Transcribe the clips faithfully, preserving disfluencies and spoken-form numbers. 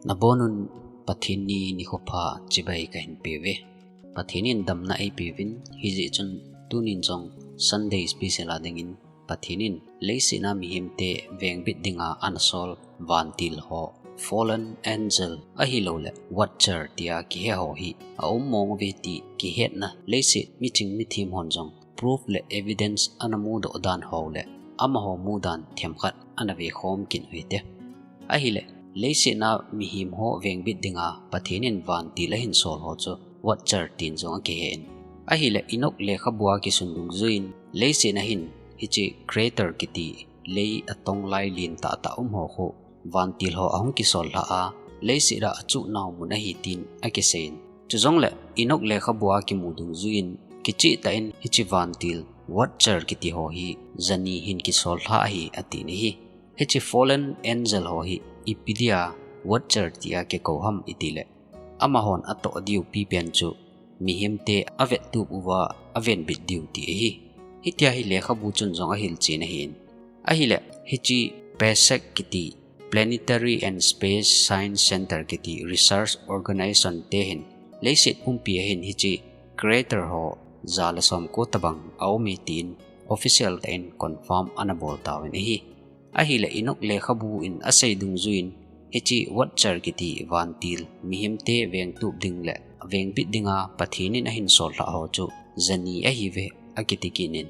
Nabonun Pathen ni nikho pha chibai kahin peuve. Pathen in damna eipeuvin, hijeh chun tunin jong Sunday special a dingin Pathen in leiset a mihemte vengbit dinga anasol vantil ho, fallen angel ahilouleh watcher tia kihe ho hi aum mong uve ti kihetna leiset miching mithem hon jong proof le evidence anamudoh dan ho le amaho mudan themkhat anave khom kit u hite. Ahileh, leiset a mihem ho vengbit dinga Pathen in vantil ahin sol ho chu watcher tin jong akihen. Ahileh, Enoch lekhabua kisun dungjuiyin leiset a hin hiche crater kiti lei atong lai lentah tah um ho khu vantil ho ahung kisol lhah a, leiset a achuh nau mun ahi tin akiseiyin. Chujongleh, Enoch lekhabua kimu dungjuiyin kichehtah in hiche vantil watcher kiti ho hi jani hin kisol lhah ahi atin ahi. Hiche fallen angel ho hi ipi dia watcher tia kikou ham itileh, amahon atoh diu pipen chu mihemte avettup uva avengbit diu ti ahi. Hitia hi lekhabu chun jong ahilchen ahin. Ahileh, hiche PASEC kiti, Planetary and Space Science Center kiti research organization te hin leiset pumpi a hin hiche crater ho ja le somko tobang aume tin official tah in confirm anabol tauvin ahi. Ahileh, Enoch lekhabu in asei dungjuiyin hiche watcher kiti vantil mihemte vengtup ding le vengbit dinga Pathen in ahin sol lhah ho chu jani ahiuve akiti kit in.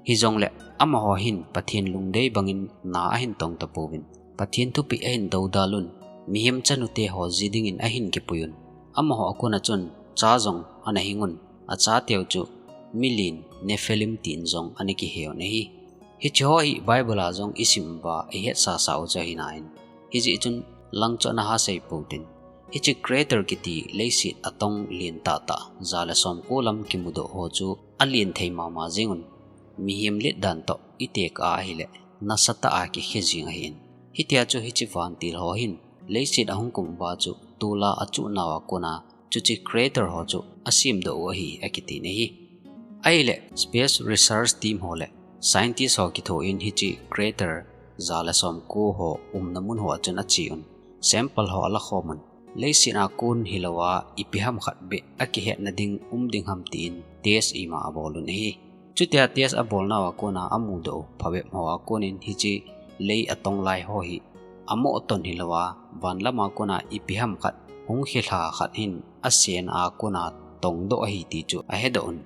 Hijongleh, amaho hin Pathen lungdei bangin na ahin tong tapouvin, Pathen thupeh ahin dodal un, mihem chanute ho ji dingin ahin kipuiyun. Amaho a kona chun cha jong anahing un, achateu chu milen Nephilim tin jong anakiheuvin ahi. Hiche ho hi Bible a jong isim uva ihetsasa u chu ahi nai. Hijeh chun lang chu anaha sei poutin. Hiche crater kiti leiset atong lentah tah ja le somko lam kimudoh ho chu alen thei mama jeng un. Mihem let dan toh itekah a ahileh, nasatah a kikhe jeng ahin. Hitia chu hiche vantil ho hin leiset ahung kum uva chu tol'a achuh nauva kona chuche crater ho chu asemdoh u ahi akitin ahi. Ahileh, space research team ho le scientist ho kithou in hiche crater ja le somko ho umna mun ho a chun ache un, sample ho alakhom un, leiset a kon hilouva ipi ham khat beh akihetna ding um ding ham tin test ima abol un ahi. Chutia test abolnauva kona amudoh u phabep ho a konin hiche lei atong lai ho hi amoh ton hilouva, van lama kona ipi ham khat hung khilha khat hin asen a kona tongdoh ahi ti chu ahedoh un.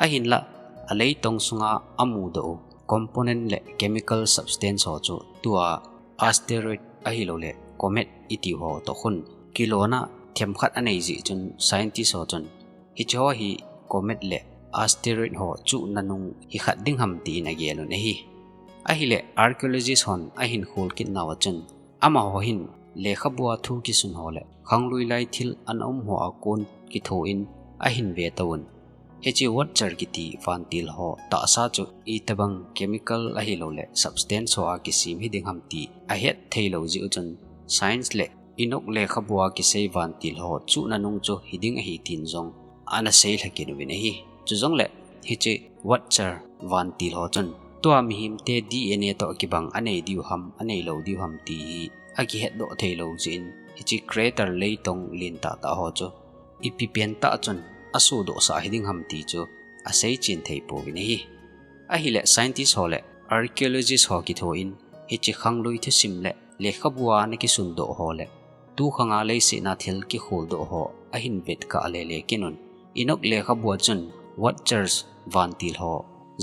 Ahinlah, aleitong sunga amudoh u component le chemical substance ho chu tua asteroid ahilouleh comet iti ho toh khun kilona themkhat anei jeh chun scientist ho chun hiche ho hi comet le asteroid ho chuhna nung hi khat ding ham tin agel un ahi. Ahileh, archaeologist hon ahin khol kit nauva chun, amaho hin lekhabua thu kisun ho le khanglui lai thil ana um ho a kon kithou in ahin ve tauvin. Hiche watcher kiti vantil ho tahsa chu itobang chemical ahilouleh substance ho a kisem hiding ham ti ahet theilou jeh u chun science le Enoch lekhabua kisei vantil ho chuhna nung chu hiding ahi tin jong anasei lhakit uvin ahi. Chujongleh, hiche watcher vantil ho chun tua mihemte DNA toh kibang anei diu ham, anei lou diu ham ti hi akihetdoh theilou jeh in hiche crater leitong lentah tah ho chu ipi pentah chun asodohsah hiding ham ti chu aseichen thei pouvin ahi. Ahileh, scientist ho le archaeologist ho kithou in hiche khanglui thusim le lekhabua ana kisundoh ho le tukhanga leiset a thil kikholdoh ho ahin vetkah lele kit un. Enoch lekhabua chun watchers vantil ho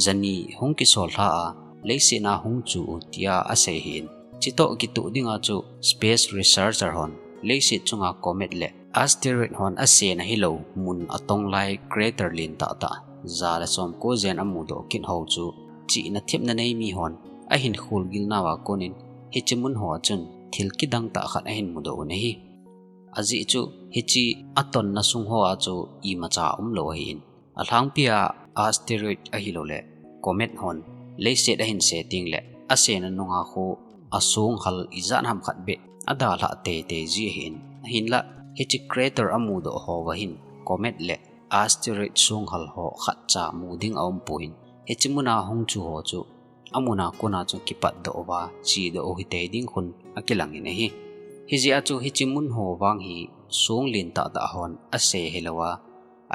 jani hung kisol lhah a, leiset a hung chuh u tia asei ahin. Chitoh kitoh dinga chu space researcher hon leiset chunga comet le asteroid hon asen ahilou mun atong lai crater lentah tah ja le somko jen amudoh kit ho chu chihna themna nei mi hon ahin kholgil nauva konin hiche mun ho a chun thil kidang tah khat ahin mudoh un ahi. Ajeh chu hiche atonna sung ho a chu imacha umlou ahin. Alhangpia asteroid ahilouleh comet hon leiset ahin se teng le asena nunga khu asonghal ijat ham khat beh adalhah teitei ji ahin. Ahinlah hiche crater amudoh ho uva hin comet le asteroid songhal ho khatcha mu ding aumpon, hiche muna hung chuh ho chu amuna kona chu kipatdoh uva chedoh u hitei ding khun akilangin ahi. Hijeh a chu hiche mun ho vang hi song lentah tah hon asei hilou a,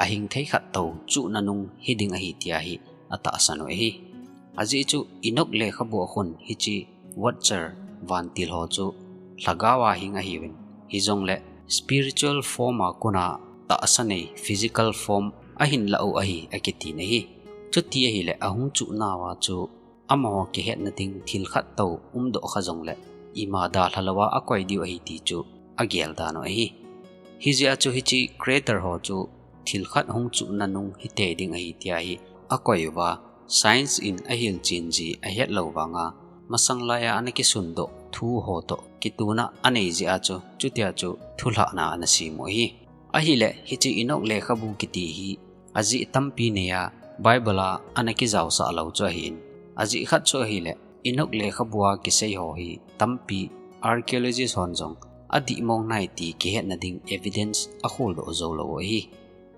ahing thei khat tou chuhna nung hiding ahi tia hi atahsan u ahi. Ajeh chu Enoch lekhabu a khun hiche vulture vantil ho chu lhagao a hing ahiuvin, hijongle spiritual form a kona tahsa nei physical form ahin lah u ahi akiti ahi. Chuti ahile ahung chuhnauva chu amaho kihetna ding thil khat tou umdoh kha jongle ima dalha louva akoi diu ahi ti chu agel dan u ahi. Hijeh a chu hiche creator ho chu thil khat hung chuhna nung hitei ding ahi tia hi akoi uva, science in ahilchen ji ahet lou vanga, masang laiya ana kisundoh thu ho toh kituna anei jeh a chu chutia chu thulhahna ana sem u ahi. Ahile hiche Enoch lekhabu kiti hi ajeh tampi neiya Bible a ana kijaosah lou chu ahin. Ajeh khat chu ahile Enoch lekhabu a kisei ho hi tampi archaeologist hon jong adihmong nai ti kihetna ding evidence akholdoh joulou u ahi.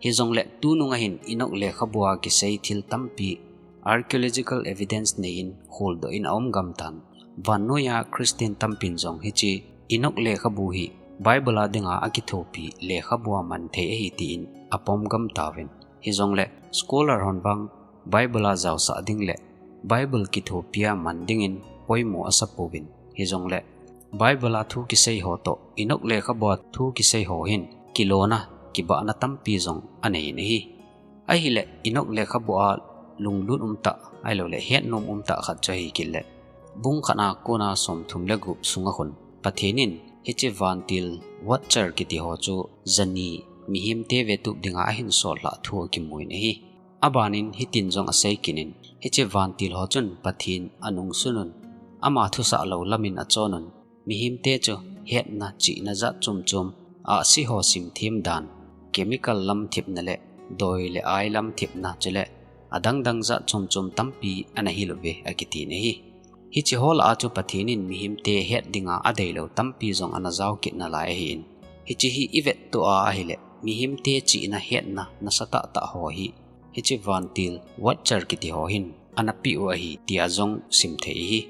Hijongle tunung ahin Enoch lekhabu a kisei thil tampi archaeological evidence neiyin kholdoh in aum gamtan. Vannoiya Christian tampin jong hiche Enoch lekhabu hi Bible a dinga akithopi lekhabu a manthei ahi tin apom gamtauvin. Hijongle scholar hon vang Bible a jaosah ding le Bible kithopia man dingin poimo asapouvin. Hijongle Bible a thu kisei ho toh Enoch lekhabu a thu kisei ho hin kilona, kibahna tampi jong anei in ahi. Ahile Enoch lekhabu a lunglut umtah, ahiloule hetnom umtah khat chu ahi kit le, bung khat a kona somthum le gup sunga khun Pathen in hiche vantil vulture kiti ho chu jani mihemte vetup dinga ahin sollhah thu akimun ahi. Abanin hitin jong asei kit in, hiche vantil ho chun Pathen anungsun un, ama thusah lou lamin achon un, mihemte chu hetna chihna jat chom chom, ahsi ho simthem dan, chemical lam thepna le doi le ai lam thepna chule adang dang jat chom chom tampi ana hil uve akitin ahi. Hiche ho lah a chu Pathen in mihemte het dinga adeilou tampi jong ana jao kit nalai ahin. Hiche hi ivettoh a ahile mihemte chihna hetna nasatah tah ho hi hiche vantil vulture kiti ho hin ana peh u ahi tia jong simthei ahi.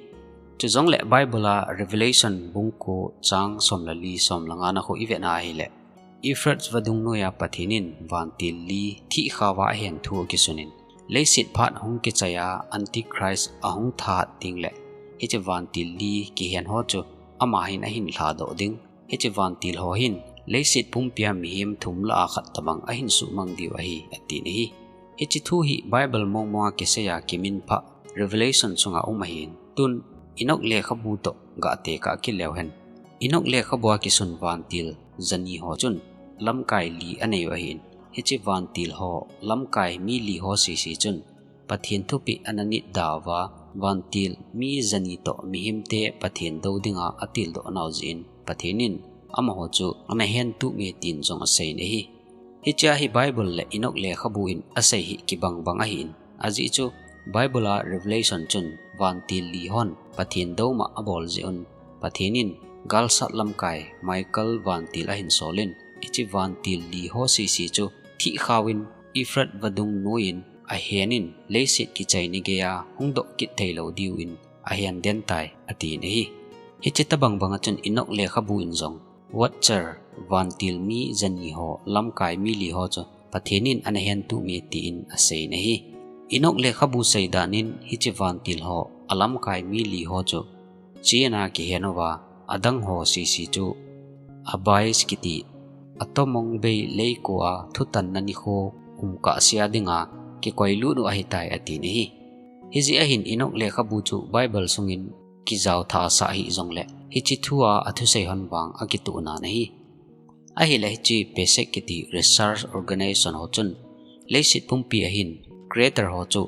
Chujongle Bible a Revelation bung ko chang som le li, som le nga na khu ivet na ahile, Euphrates vadung noiya Pathen in vantil li thihkhauva ahen thu akisunin, leiset phat hung kichaiya Antichrist ahung thahat tengle hiche vantil li kihen ho chu ama hin ahin lhadoh ding. Hiche vantil ho hin leiset pumpia mihem thum lah a khat tobang ahin suhmang diu ahi atin ahi. Hiche thu hi Bible mongmonga kiseiya kiminphah Revelation sunga um ahin, tun Enoch lekhabu toh gatekah kit leu hen. Enoch lekhabua kisun vantil jani ho chun lamkai li anei u ahin, hiche vantil ho lamkai mi li ho sese chun Pathen thupeh ana nit dauva, vantil mi jani toh mihemte Pathen dou dinga atildoh nau jeh in Pathen in amaho chu ana hentup e tin jong aseiyin ahi. Hichea hi Bible le Enoch lekhabu in asei hi kibang bang ahin, ajeh chu Bible a Revelation chun vantil li hon Pathen douma abol jeh un Pathen in galsat lamkai Michael vantil ahin solin, hiche vantil li ho sese chu thihkhauvin Euphrates vadung noiyin ahenin leiset kichai ni geiya hungdoh kit theilou diuvin ahen den tai atin ahi. Hiche tobang banga chun Enoch lekhabu in jong vulture, vantil mi jani ho lamkai mi li ho chu Pathen in ana hentup e tin aseiyin ahi. Enoch lekhabu seidan in hiche vantil ho alamkai mi li ho chu chena kihen uva, adang ho sese chu abyss kiti, atomong bei leiko a thutanna nikho kum kahsea dinga kikoilut u ahitai atin ahi. Hijeh ahin Enoch lekhabu chu Bible sungin kijaothasah hih jongle hiche thua athusei hon vang akitoh nan ahi. Ahile hiche PACEC kiti research organization ho chun leiset pumpi a hin creator ho chu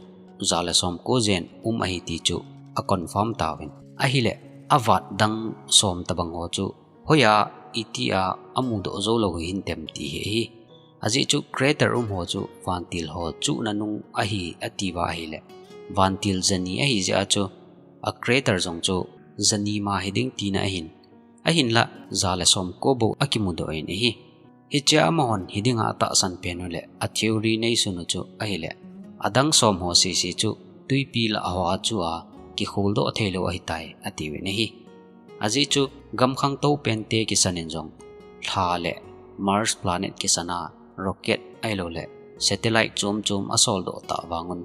ja le som ko jen um ahi ti chu aconfirm tauvin, ahile avat dang som tobang ho chu hoiya itia amudoh joulou hintem ti hi ahi. Ajeh chu creator um ho chu vantil ho chuhna nung ahi atiuva ahile, vantil jani ahijeh a chu a creator jong chu jani ma hiding tina ahin, ahinla ja le som ko bou akimudoh in ahi. Hichea amahon hidinga atahsan pen u le a theory neisun u chu ahile, adang som ho sese chu twipi lah hoa chua kikholdoh theilou ahitai atiuvin ahi. Ajeh chu Gam khangtou pente kisan in jong lha le Mars planet kisan a rocket ahilou le satellite chom chom asol doh tah vang un,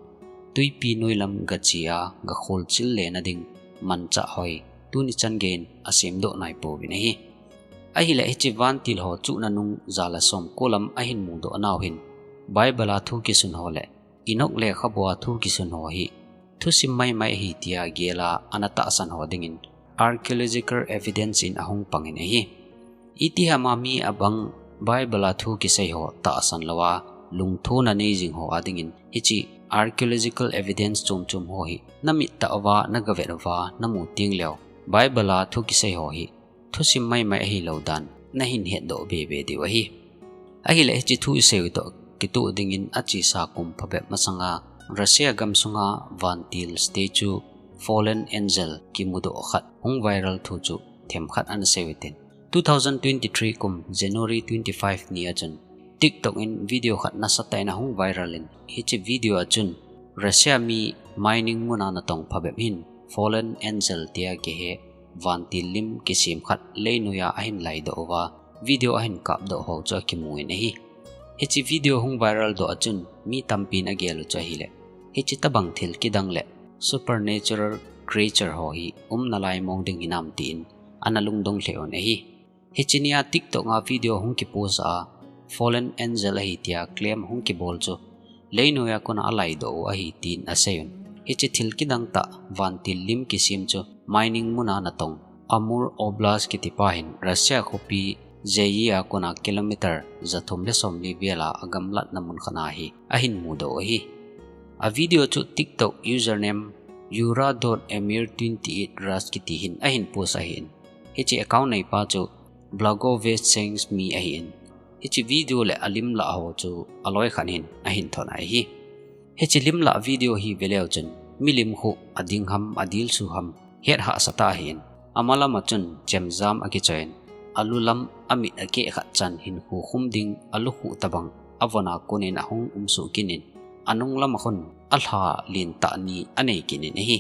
tuipi noi lam gache a gakhol chil lena ding manchah hoi tuni chan gei in asem doh nai pouvin ahi. Ahile hiche vantil ho chuhna nung ja le som ko lam ahin mudoh nau hin, Bible a thu kisun ho le Enoch lekhabu a thu kisun ho hi thusim maimai ahi tia gel a ana tahsan ho dingin archaeological evidence in ahung pangin ahi. Itiham a mi abang Bible a thu kisei ho tahsan lou a lungthona nei jing ho a dingin hiche archaeological evidence chom chom ho hi namit tah uva, nagavet uva, namu teng leu Bible a thu kisei ho hi thusim maimai ahilou dan nahin hetdoh bebe diu ahi. Ahile hiche thu isei u toh kitoh dingin achesa kum phabep masanga Russia gamsunga vantil statue, fallen angel kimudoh khat hung viral thu chu themkhat ana sei u hitin. Two thousand twenty-three kum January twenty-five ni a chun TikTok in video khat nasatah in ahung viral in, hiche video a chun Russia mi mining muna natong phabep hin fallen angel tia kihe vantil lim kisem khat leinoiya ahin laidoh uva, video ahin kapdoh ho chu akimu in ahi. Hiche video hung viral doh a chun mi tampin agel u chu ahile, hiche tabang thil kidang le supernatural creature ho hi um nalai mong ding hinam tin ana lungdong lheh un ahi. Hiche nia TikTok a video hung kipost a, fallen angel ahi tia claim hung kibol chu leinoiya kona alaidoh u ahi tin asei un. Hiche thil kidang tah vantil lim kisem chu mining muna natong Amur Oblast kitipa hin Russia khopi Zhezhezhia kona kilometer jathum le somli vel a agamlatna mun khat a hi ahin mudoh u ahi. A video chu TikTok username Yura dot Amir twenty eight Rus kiti hin ahin post ahin. Hiche account neipa chu Blagoveshchensk mi ahin. Hiche video le alim lah ho chu aloi khat hin ahin thot ahi. Hiche lim lah video hi veleu chun milim khu ading ham adilsu ham het hahsa tah ahin. Amalam a chun chemjam akichoi in, alu lam amit akeh khat chan hinkho khum ding alu khu tabang avon a kon in ahung umsuh kit in, anung lam a khun alha lentah ni anei kit in ahi.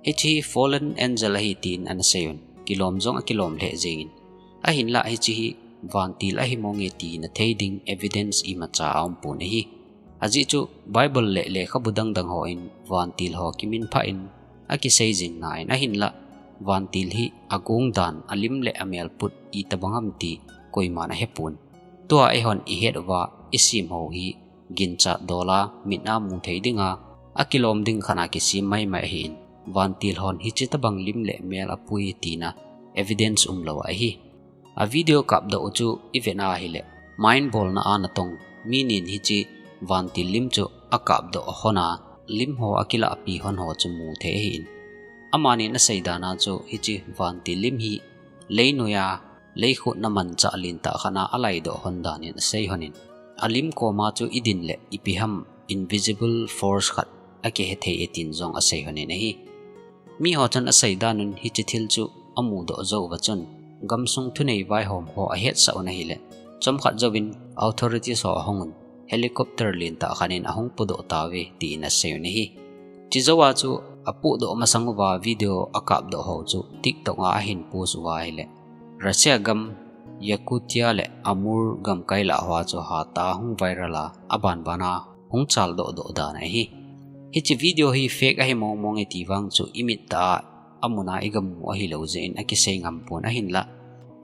Hiche hi fallen angel ahi tin ana sei un, kilom jong akilom lheh jeng in. Ahinlah hiche hi vantil ahi mong e tina thei ding evidence imacha aumpon ahi. Ajeh chu Bible le lekhabu dang dang hon vantil ho kiminphah in akisei jing nain, ahinlah vantil hi agong dan, alim le amel put itabang ham ti koiman ahepon. Tua eihon ihet uva, isem ho hi ginchat dol a mit a mu thei dinga akilom ding khat a kisem maimai ahin, vantil hon hiche tabang lim le mel apui tina evidence umlou ahi. A video kapdoh u chu ivet a ahile, mine bolna a natong mi nin hiche vantil lim chu akapdoh hon a, lim ho akilahpi hon ho chu mu thei ahin. Amanin asei dan a chu hiche vantil lim hi leinoiya leikhutna manchah lentah khat a alaidoh hon dan in asei hon in, alim koma chu idin le ipi ham invisible force khat akihe thei e tin jong asei hon in ahi. Mi ho chun asei dan un hiche thil chu amudoh jou uva chun gamsung thunei vaihom ho ahetsah un ahile, chomkhat jouvin authorities ho ahung un helicopter lentah khat in ahung pudoh tauve tin asei un ahi. Chujou a chu apudoh masang uva video akapdoh ho chu TikTok a ahin post uva ahile, Russia gam Yakutia le Amur gamkai lah hoa chu hatah a hung viral a, abanban a hung chaldoh doh dan ahi. Hiche video hi fake ahi mong mong e ti vang chu imit tah a amun a igamu ahilou jeh in akisei ngam pon, ahinlah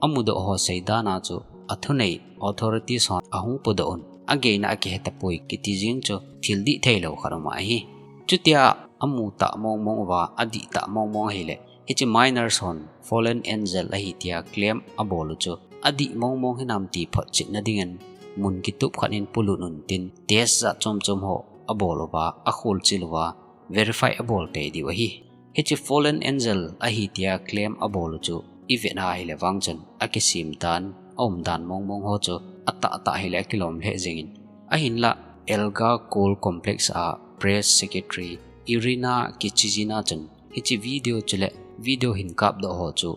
amudoh ho sei dan a chu athunei authorities hon ahung pudoh un, ageina akihe tapoi kiti jeng chu thil dih theilou khat um ahi. Chutia amu tah mong mong uva, adih tah mong mong ahile, hiche miners hon fallen angel ahi tia claim abol u chu adih mong mong hinam ti photchetna dingin mun kitup khat in polut un tin test jat chom chom ho abol uva, akholchil uva, verify abol tei diu ahi. Hiche fallen angel ahi tia claim abol u chu ivet a ahile vang chun akisem dan, aum dan mong mong ho chu atahtah hile akilom lheh jeng in. Ahinlah Elgar Coal Complex a press secretary Irina Kichizina chun hiche video chule video hin kapdoh ho chu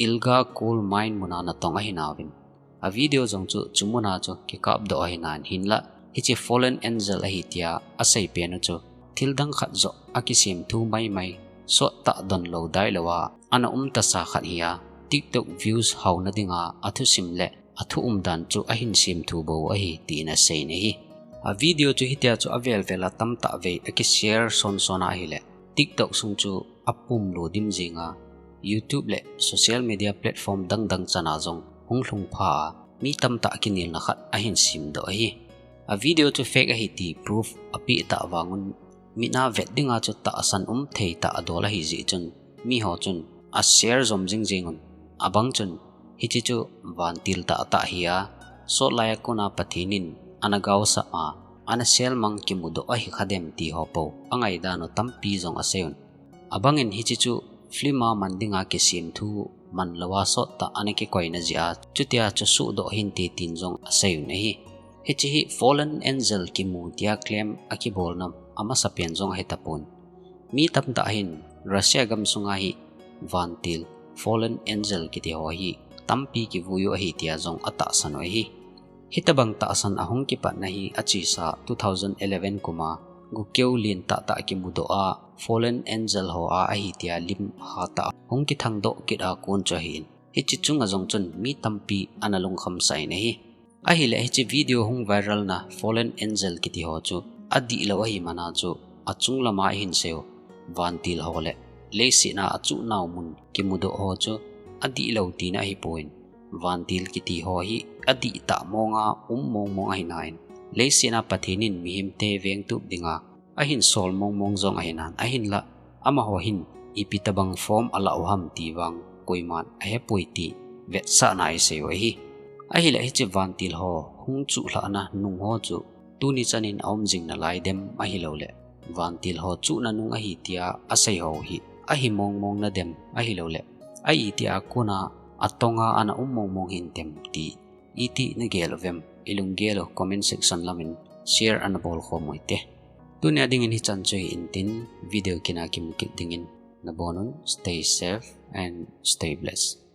Elgar Coal Mine mun a natong ahi nauvin, a video jong chu chumun a chu kikapdoh ahi nan, hinlah hiche fallen angel ahi tia asei pen u chu thil dang khat joh akisem thu maimai, sottah donlou dailou a ana um tasa khat hi a, TikTok views hauna dinga athusim le athu umdan chu ahin semthu bou ahi tin asei in ahi. A video chu hitia chu avel vel a tamtah vei akishare son son a ahile TikTok sung chu apum lo dim jinga YouTube le social media platform dang dang chana jong hung lhung pha a mi tamtah kinelna khat ahin semdoh ahi. A video chu fake ahi ti proof apeh tah vangun, mit a vet dinga chu tahsan um thei tah adol ahi jeh chun, miho chun ashare jom jing jing un. Abang chun, hiche chu vantil tah tah ahi a, sot lai a kona Pathen in ana gaosap a, ana selmang kimudoh ahi kha dem ti ho po angaidam u tampi jong asei un. Abang in hiche chu film a man dinga kisemthu man lou a sot tah ana kikoina jeh a, chutia chu suhdoh hinte tin jong asei un ahi. Hiche hi Fallen Angel kimu tia claim akibolna amasapen jong ahi tapon. Mi tamtah hin Russia gam sunga hi vantil Fallen Angel kiti ho hi tampi kivui u ahi tia jong atahsan u ahi. Hitabang tahsan ahung kipatna hi achesa two thousand eleven kum a gukeu lentah tah kimudoh a Fallen Angel ho a ahi tia lim hatah hung kithangdoh kit a kon chu ahin. Hiche chunga jong chun mi tampi ana lungkham sah in ahi. Ahile hiche video hung viral na Fallen Angel kiti ho chu adihlou ahi mana chu achung lama ahin sei u. Vantil ho le leiset a achuh nau mun kimudoh ho chu adihlou tina ahipon. Vantil kiti ho hi adihtah monga um mong mong ahi nain, leiset a Pathen in mihemte vengtup dinga ahin sol mong mong jong ahi nan, ahinla amaho hin ipi tabang form alah u ham ti vang koiman ahepoi ti vetsahna a isei u ahi. Ahile hiche vantil ho hung chuhlhahna nung ho chu tuni chanin aum jing nalai dem ahilouleh vantil ho chuhna nung ahi tia asei ho hi ahi mong mong na dem ahilouleh a itia kona atonga ana um mong mong hintem ti iti nagel uvem, ilunggel u comment section lamin share ana bolkhom u hite. Tunia dingin hichan chu hi intin, video kina kimu kit dingin nabonun stay safe and stay blessed.